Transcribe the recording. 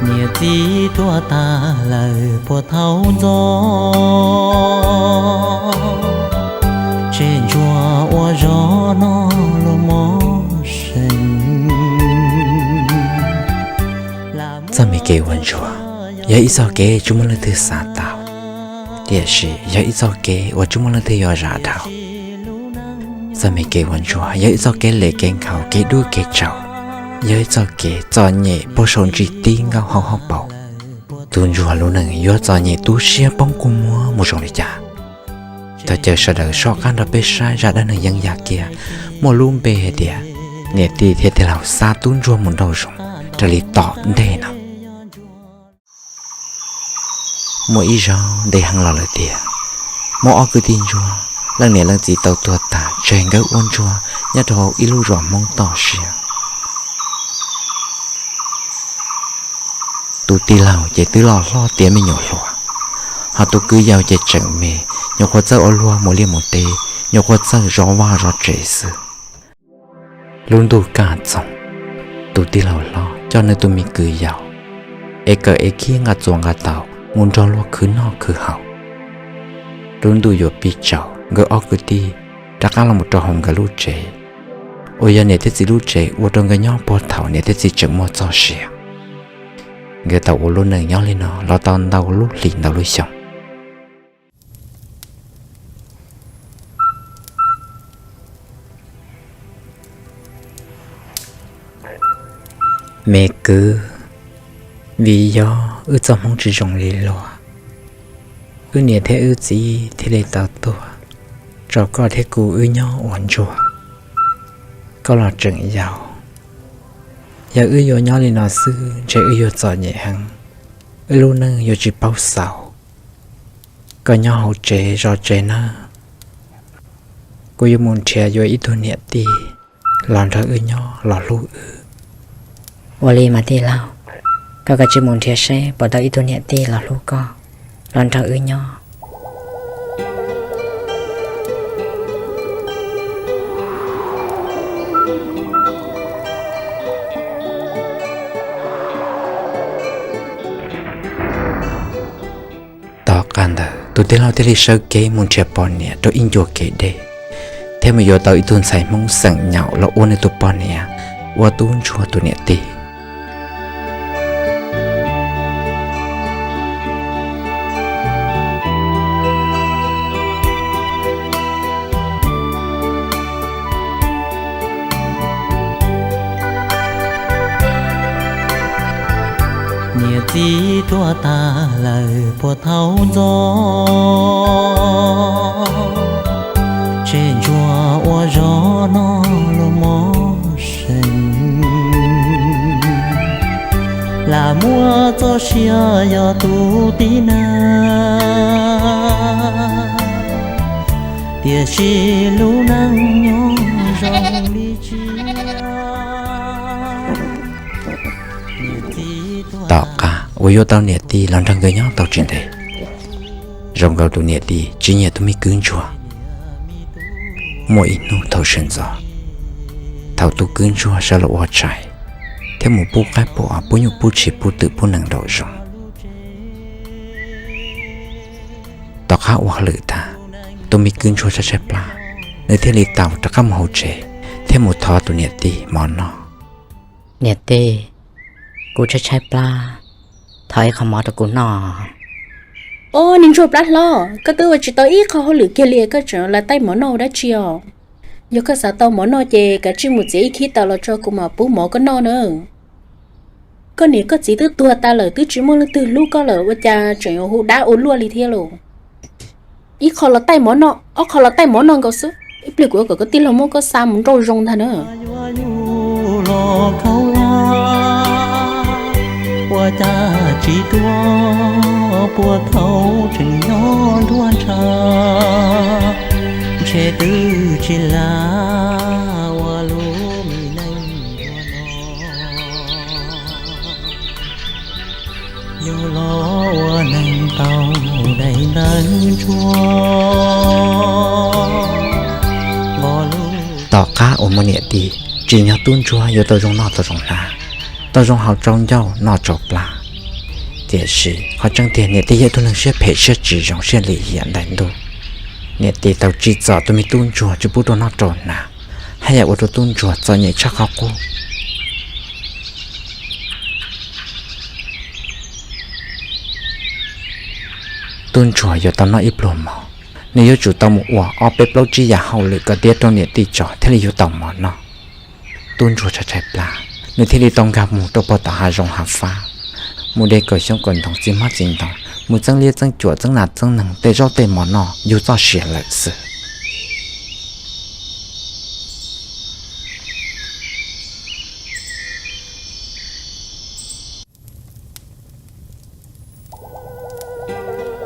Niam txiv tuag tas lawm puas thaum ntxov, tseg ntsuag ua zog no los mob seev. Txoj me kev ua ntsuag yog ib txoj kev tsis muaj leej twg xav tau, tiam sis yog ib txoj kev uas tsis muaj leej twg yuav zam dhau. Txoj me kev ua ntsuag yog ib txoj kev lem kev nkhaus, kev dub kev tsaus, yog ib txoj kev txom nyem puag saum ntsis tib nkaus hauv hauv paus. Tus ntsuag lub neej yuav txom nyem tu siab poob kua muag mus zoo li cas? Thov caw sawv daws soj qab nrog peb saib zaj dab neeg yeeb yam kiag muaj lub npe hais tias niam tij thiab tij laug xa tub ntsuag mus nrauj zoov raws li tom ntej no. Muaj ib zaug ntev heev los lawm tiag, muaj ob kwv tij ntsuag, leej niam leej txiv tau tuag tas tseg nkawd ua ntsuag nyob rau hauv ib lub zos Hmoob toj siab. Tus tij laug ces twb loj hlob tiav me nyuam hluas, ho tus kwv yau ces tseem me, nyuam qhuav txawj ua luag mus liaj mus teb, nyuam qhuav txawj zov vaj zov tsev xwb. Lub ntuj kaj txoog, tus tij laug hlob coj nws tus me kwv yau es kawm es khib nqa txuas nqa taus mus nrog luag khwv noj khwv haus. Lub ntuj yuav pib tsaus, nkawd ob kwv tij rov qab los mus rau hauv nkawd lub tsev, uas yog niam thiab txiv lub tsev ua rau nkawd nyob puag thaum niam thiab txiv tseem muaj txoj sia. Nkawd tau ua lub neej nyob li no los tau ntau lub hlis ntau lub xyoo. Me kwv, vim yog wb txoj hmoov tsis zoo li luag, wb niam thiab wb txiv thiaj li tau tuag, tso koj thiab kuv wb nyob ua ntsuag. Koj los tseem yau, yog wb yuav nyob li no xwb ntshe wb yuav txom nyem heev, wb lub neej yuav tsis paub xaus. Koj nyob hauv tsev zov tsev nawb, kuv yuav mus nrhiav yuav ib tug niam tij los nrog wb nyob los hlub wb. Ua li mas tij laug, koj kav tsij mus nrhiav seb puas tau ib tug niam tij los hlub koj, los nrog wb nyob. Tom qab ntawd tus tij laug thiaj li sawv kev mus nrhiav poj niam rau ib ncua kev deb, thiab mus yuav tau ib tug ntxhais Hmoob xeem Nyaum los ua nws tus poj niam, ua tub ntsuag tus niam tij. Niam txiv tuag tas lawm puag thaum ntxov, tseg ntsuag ua zog no los mob seev. Lam muab txoj sia yog tus tib neeg, tiam sis lub neej nyob zoo li tsiaj. Tom qab uas yuav tau niam tij los nrog nkawd nyob tau tsis ntev, zoo nkaus tus niam tij tsis nyiam tus me kwv ntsuag. Muaj ib hnub thaum sawv ntxov, thaum tus kwv ntsuag sawv los ua tshais thiab mus pub qaib pub os, pub nyuj pub tshis, pub twm pub nees nraum zoov, tom qab ua hauj lwm tag, tus me kwv ntsuag tshaib tshaib plab, nws thiaj li tau rov qab mus hauv tsev thiab mus thov tus niam tij mov noj. Niam tij, kuv tshaib tshaib plab, thov ib qho mov rau kuv noj. Ob, niag ntsuag plab hlob, koj twb ua tsis tau ib qho hauj lwm kiag li koj tseem los taij mov noj ua dab tsi os? Yog koj xav tau mov noj ces kav tsij mus txiav ib khib taws los tso kuv mam pub mov koj noj na. Koj niam koj txiv twb tuag tas lawm, twb tsis muaj leej twg hlub koj lawm, ua cas tseem yuav hu dab ua luaj li thiab lauj? Ib qho los taij mov noj, ob qho los taij mov noj nkaus xwb, ib pliag kuv yuav kom koj tij laug muab koj xa mus nrauj zoo ntag na. Ua cas tsis tuaj puag thaum tseem nyob nruab nrag, ntshe twb tsis lam ua lub me neej ua no, yuav los ua neeg tau daim ntawv ntsuag. Tom qab uas muaj niam tij, tsim nyog tub ntsuag yuav tau zoo noj tau zoo hnav, tau zoo haus tsau ncauj noj tsau plab, Tiam sis qhov tseeb tiag niam tij yog ib tug neeg siab phem siab tsis zoo siab lim hiam ntais ntuj. Niam tij tau tsim txom tus me tub ntsuag tsis pub rau noj rau hnav, haj yam ua rau tub ntsuag txom nyem tshaj qhov qub. Tub ntsuag yuav tau noj ib pluag mov, nws yuav tsum tau mus ua ob peb plaub tsib yam hauj lwm kom tiav rau niam tij tso thiaj li yuav tau mov noj. Tub ntsuag tshais tshais plab, nws thiaj li tau nkag mus rau puag tom hav zoov hav fab, mus de kaum xyoob kaum ntoo txiv hmab txiv ntoo, mus txeeb liab txeeb cuam txeeb nas txeeb neeg tej zaub tej mov noj yug txoj sia lawm xwb.